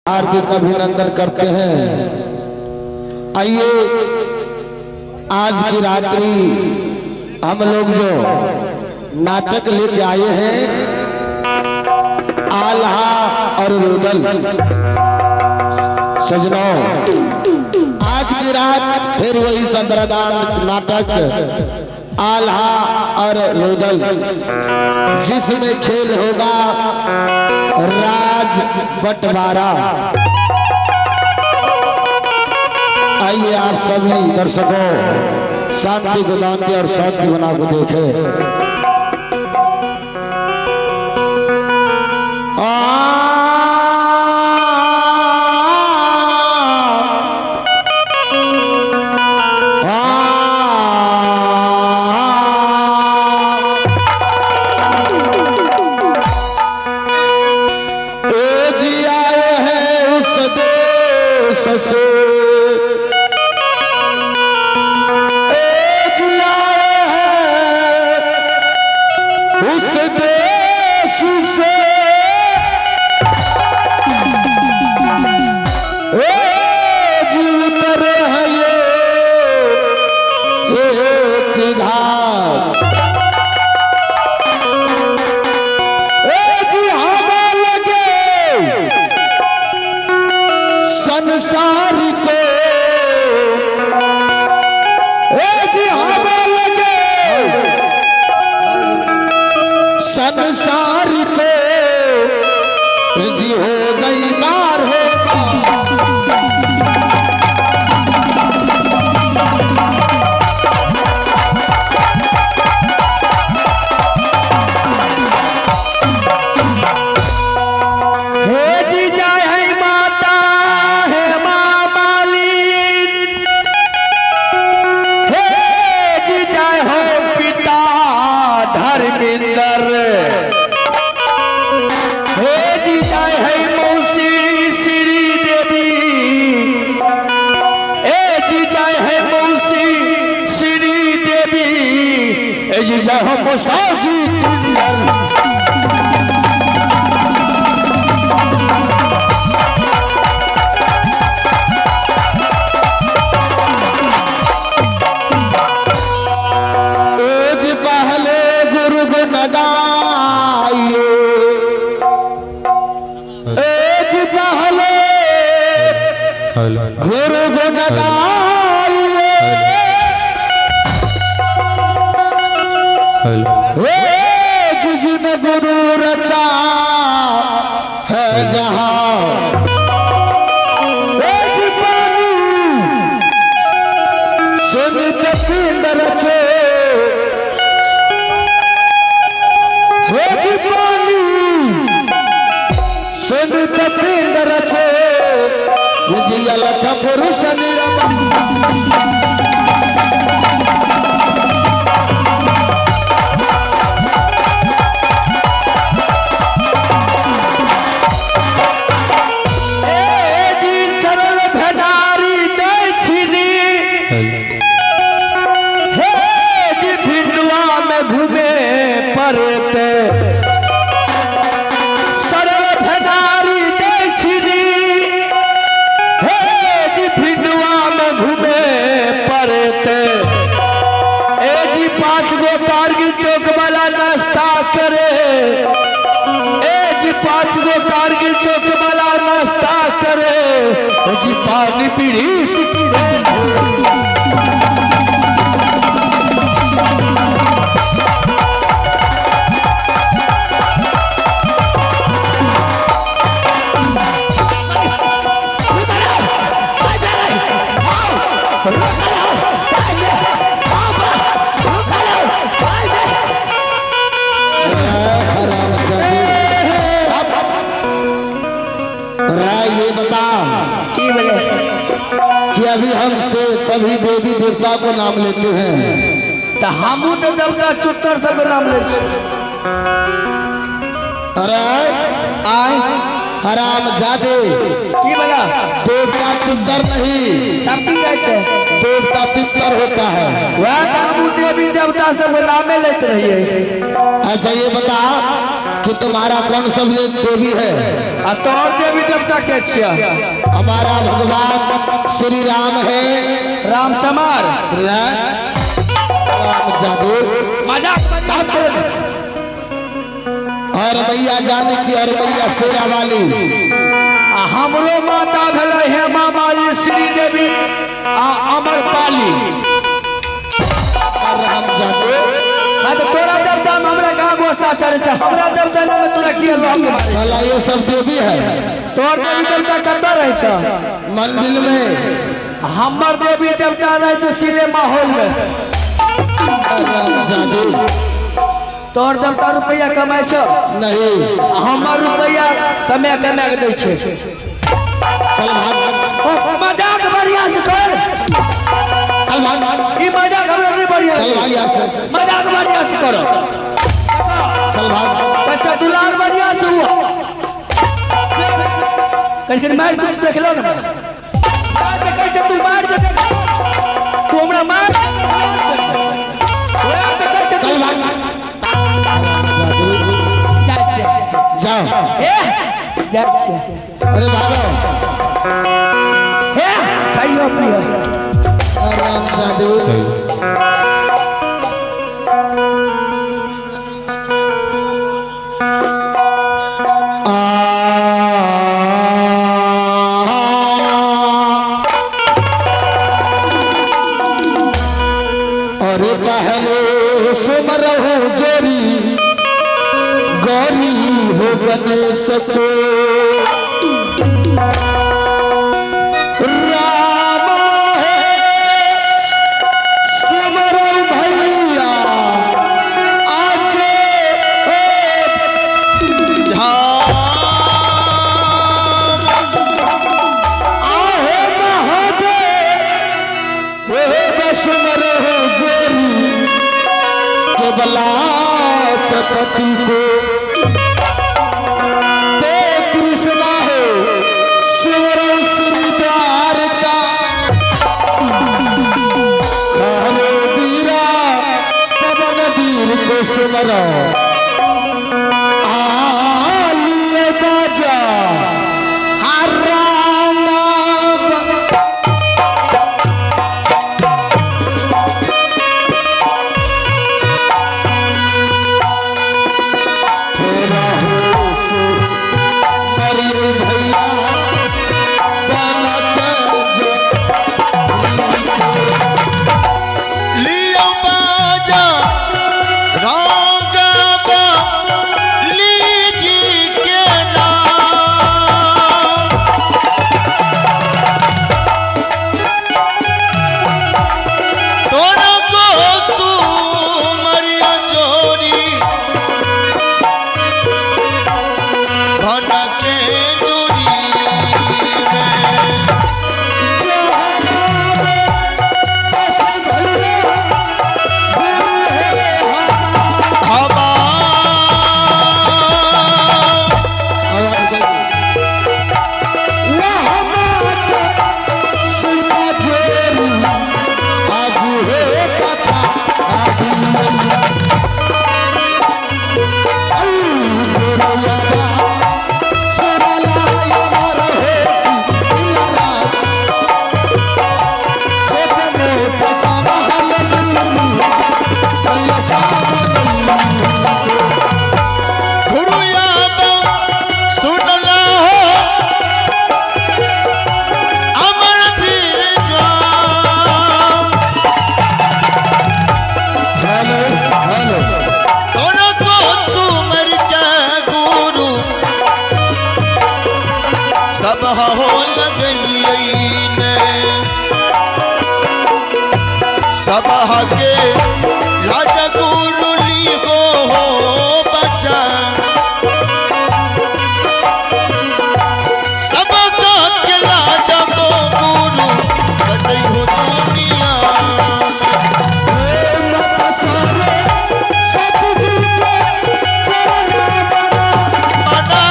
हार्दिक अभिनंदन करते हैं। आइए आज की रात्रि हम लोग जो नाटक लेके आए हैं, आल्हा और रुदल। सजनों, आज की रात फिर वही सदरदान नाटक आल्हा और रुदल, जिसमें खेल होगा राज बंटवारा। आइए आप सभी दर्शकों शांति को दान दे और शांति बना को देखे। ए जी आए हैं उस देश से, ए जी आए हैं उस देश से, ए जी उतरे है ये एक घाट, ए जी हवा लगे संसार को, ए जी हवा लगे संसार को, ए जी हो गई मार हो मार। हे जी जय है माता हे माँ मालिन, हे जी जय हो पिता धर्मेंद्र, हे जी जय है मौसी श्री देवी, हे जी जय है मौसी श्री देवी, हे जी जय हो मौसा जी तिंदर। ओ जी पहले गुरु गुण गाइए, ए जी पहले गुरु गुण गाइए, हे जिन गुरु रचा है जहां, हे जी पानी सुन पिंड रचे, हे जी पानी सुन पिंड रचे, जी अलख पुरुष निरमा। ए जी सरल भंडारी दै छिनी, हे जी भिंडुआ में घूमे पड़ते, सरल भंडारी दै छिनी, हे जी भिंडुआ में घूमे पड़ते, ए जी 5 गो कारगिल चौक वाला नाश्ता करे, ए जी 5 गो कारगिल चौक वाला नाश्ता करे, ए जी पानी पीढ़ी सिकरे। राय ये बता की बोले कि अभी हम से सभी देवी देवता को नाम लेते हैं, तो हमू तो देवता चुत्तर सबके नाम ले छी। अरे आय हराम जादे। की बला? देवता पितर नहीं। तब की कहै छै? देवता पितर होता है। वएह तऽ हमहूँ देवी देवता सबके नामे लैत रहियै। अच्छा ये बता कि तुम्हारा कौन सब ये देवी है? आ तोहर देवी देवता के छियै? हमारा भगवान श्री राम है। राम चमार। राम जादू। मजाक मजाक करो ने। और मैया जानकी और मैया शेरा वाली। आ हमरो माता भेलै हेमा माली, श्री देवी आ अमरपाली। और राम जादू। हाँ तऽ तोरा देवता में हमरा कहाँ गोस्सा चढ़ै छै? हमरा देवता में तोरा किया लॉक मारै? साला ये सब देवी है। तोहर देवी देवता कतऽ रहै छै? मंदिर में। हमर देवी देवता रहै छै सिनेमा हॉल में। और राम जादू। तोहर देवता रुपैआ कमाइ छौ? नहीं। आ हमर रुपैआ कमा कमा के दै छै। चल भाग। ओ, मजाक बढ़िया से कर। चल भाग। ई मजाक हमरा नहीं बढ़िया। चल भाग यहाँ से। मजाक बढ़िया से करो। चल भाग। अच्छा दुलार बढ़िया से हुआ। कहीं मार के देख लो ना। मार के कहै छै तू मार के देख। तू हमरा मार। ओएह तऽ कहै छै तू चल भाग। जादू। जाइ छियै। जाओ। हे जाइ छियै। अरे भागो। हे खाइयो पियो। और राम जादू। आ अरे पहले सुमरहु जोरी गौरी हो गणेश को। राम है सुमरहु भैया आज धाम। आहे महादेव हे सुमरहु जोरी के बलासपति को। तो कृष्णा हो सुमरहु श्री द्वारका हरे वीरा पवन वीर को सुमरो आलिए बाजा हराना। थोड़ा होश मरिए भैया बन कर जो लियो बाजा रंग लीजी के नाम। तोरा को सुमरिया जोरी भन के जोरी में। हवा गुरु यादव सुन लो अमर वीर जाम। Hello hello. तोरा को सुमर के गुरु सब हो लगलियै ने। सब के लाज गुरु ली हो बचा। सब के लाज गो गुरु बचै हो दुनिया। मना।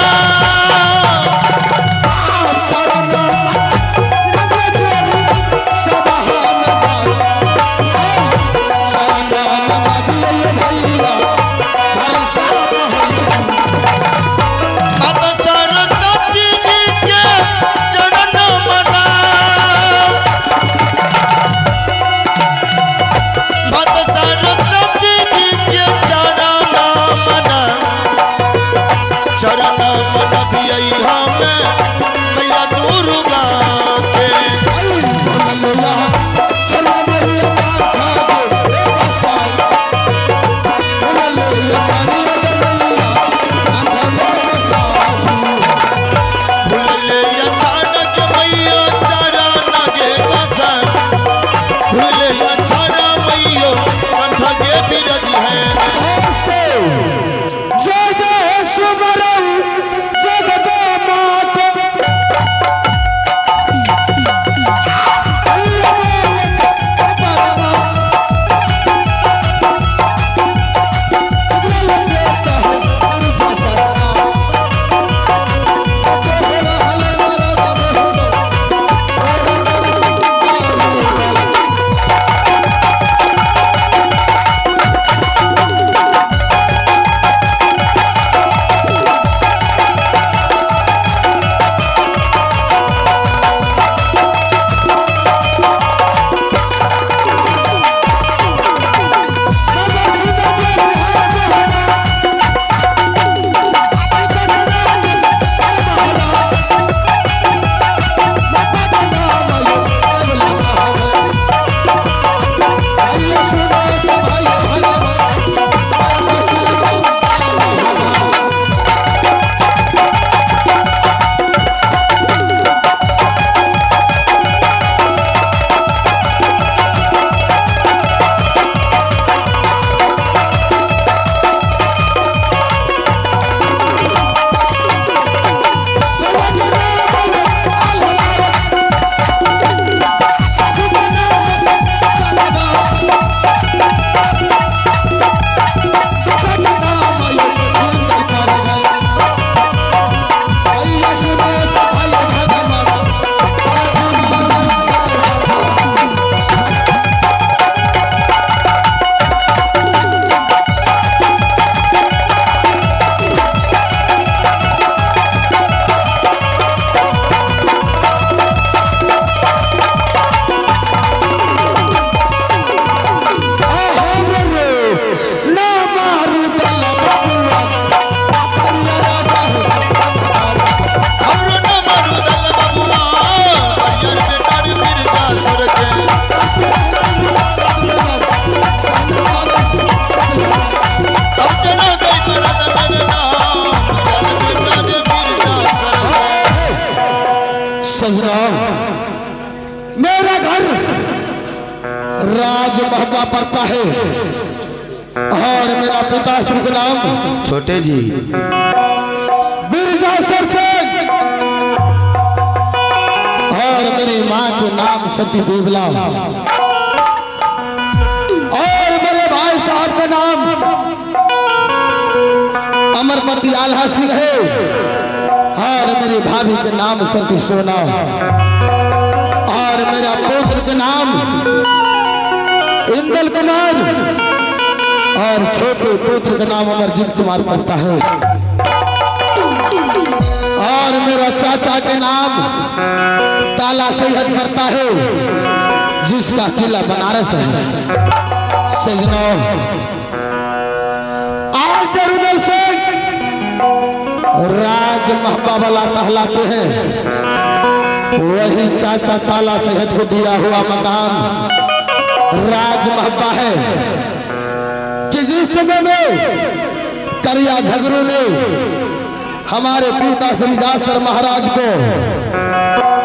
सजना, मेरा घर राज महबा पड़ता है और मेरा पिताश्री का नाम छोटे जी बिरजासर सिंह और मेरी माँ के नाम सती देवला और मेरे भाई साहब का नाम अमरपति आल्हा सिंह है और मेरी भाभी के नाम सती सोना और मेरा पुत्र के नाम इंदल कुमार और छोटे पुत्र का नाम अमरजीत कुमार पड़ता है और मेरा चाचा के नाम ताला सैहद पड़ता है जिसका किला बनारस है। सजनों, आज रुदल सिंह राज महबा वाला कहलाते हैं। वही चाचा ताला सैहद को दिया हुआ मकाम राज महबा है कि जिस समय में करिया झगड़ू ने हमारे पिता श्री जासर महाराज को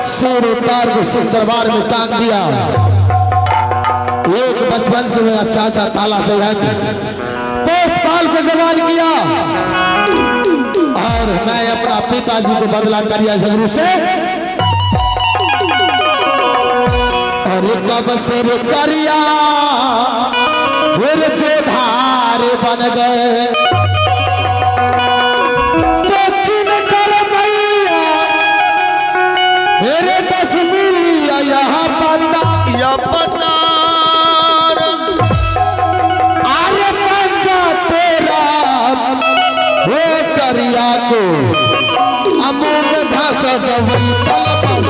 सिर उतार के सिख दरबार में टांग दिया। एक बचपन से मेरा चाचा ताला सैहद पोषपाल को जवान किया और मैं अपना पिताजी को बदला करिया झगड़ू से और एक बसर करिया फिर जोधार बन गए। तो किन कर मैया हेरे 10 मिलिया यह पता या पता आरे पंजा तेरा वो करिया को अमूम धस दवई तलबल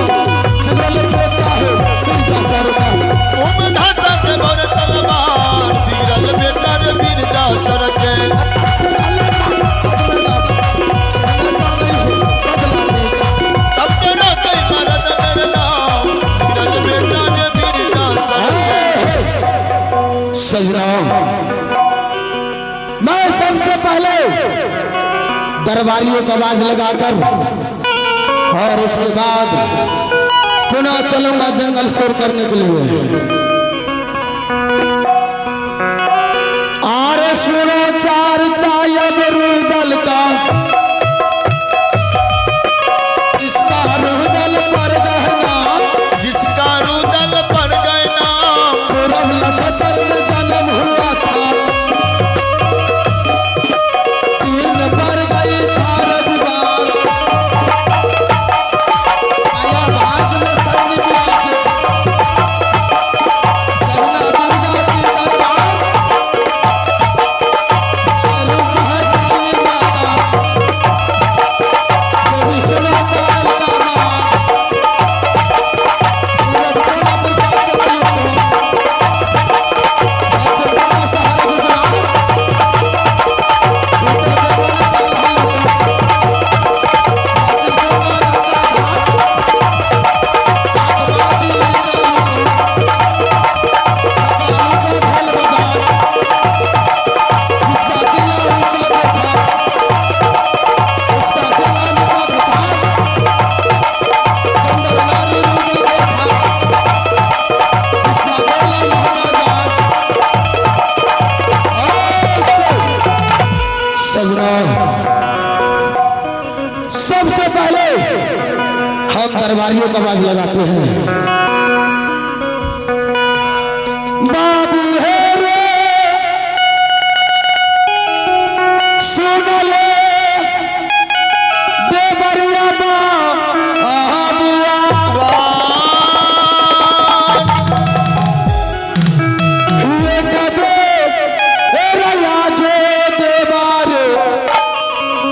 सजना, मैं सबसे पहले दरबारियों का आवाज लगाकर और उसके बाद पुनः चलूंगा जंगल शोर करने के लिए। आरे सुनो चार चायब रुदल का, इसका रुदल पर गहना, जिसका रुदल पर गहना, पूरब लखतर में जन्म हुआ था, तीन पर गई थार गुजार, आया भाग में सैनिक आके, कहना दुर्गा की दरबार, रूप है काली माता, कभी सुनो पाल का नाम, पूरब कोना प्रसाद चलो, दक्षिण कोना शहर गुजरात, उत्तर कोना बल्हार, दक्षिण कोना राजाघाट, सात बादी निकालो, कालू को ढोल बजा, जिसका किला ऊंचा बैठा, उसका किला ऊंचा बैठा, सुंदर नारी रूप देखा, जिसका गोला मोहम्मद। सजनों, सबसे पहले हम दरबारियों का आवाज लगाते हैं। बाबू है रे सुन ले देवरिया बाबुआ, ये कबे रया जो देवार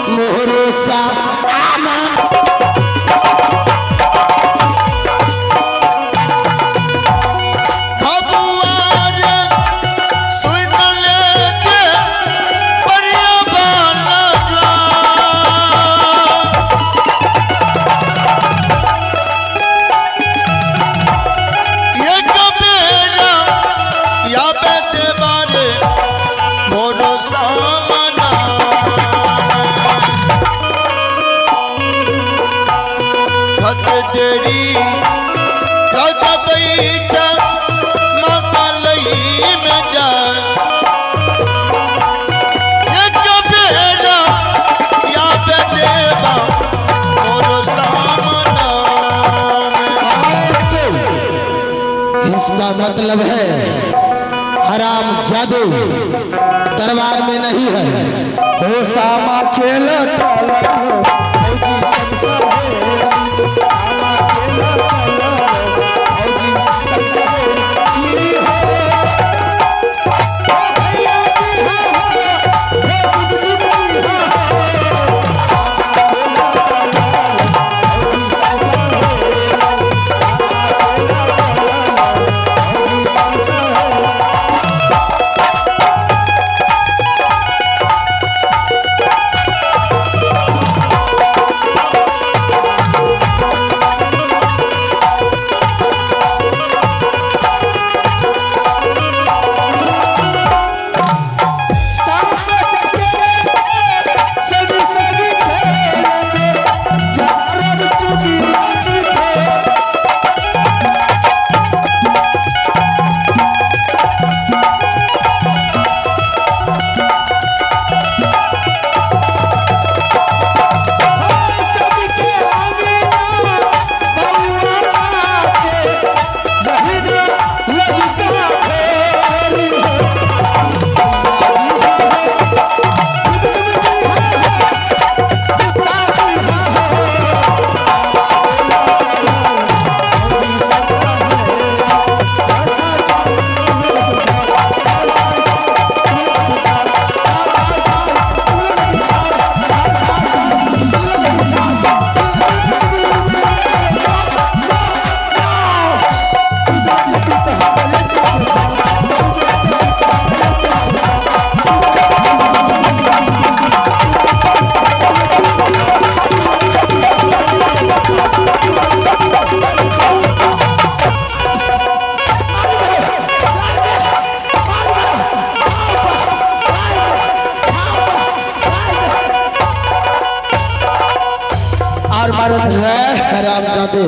मोहरे सा आमान। बबुआ बेरी राजा बैचा माता लई में जा एक बेरा या बेदेवा मोर सामना में। इसका मतलब है हराम जादू दरबार में नहीं है। हो सामा खेल चल भौजी संग सहेली, सामा खेल चल भौजी संग सहेली हो। ओ भैया की हो, हो जुग जुग की हो। सामा खेल चल भौजी संग सहेली, सामा खेल चल भौजी संग सहेली। संग संग खेल जारब चुकी थे। सबके अंगना बउआ नाचे, जहिना लगिका फेरी हो। और मारो हराम जादू।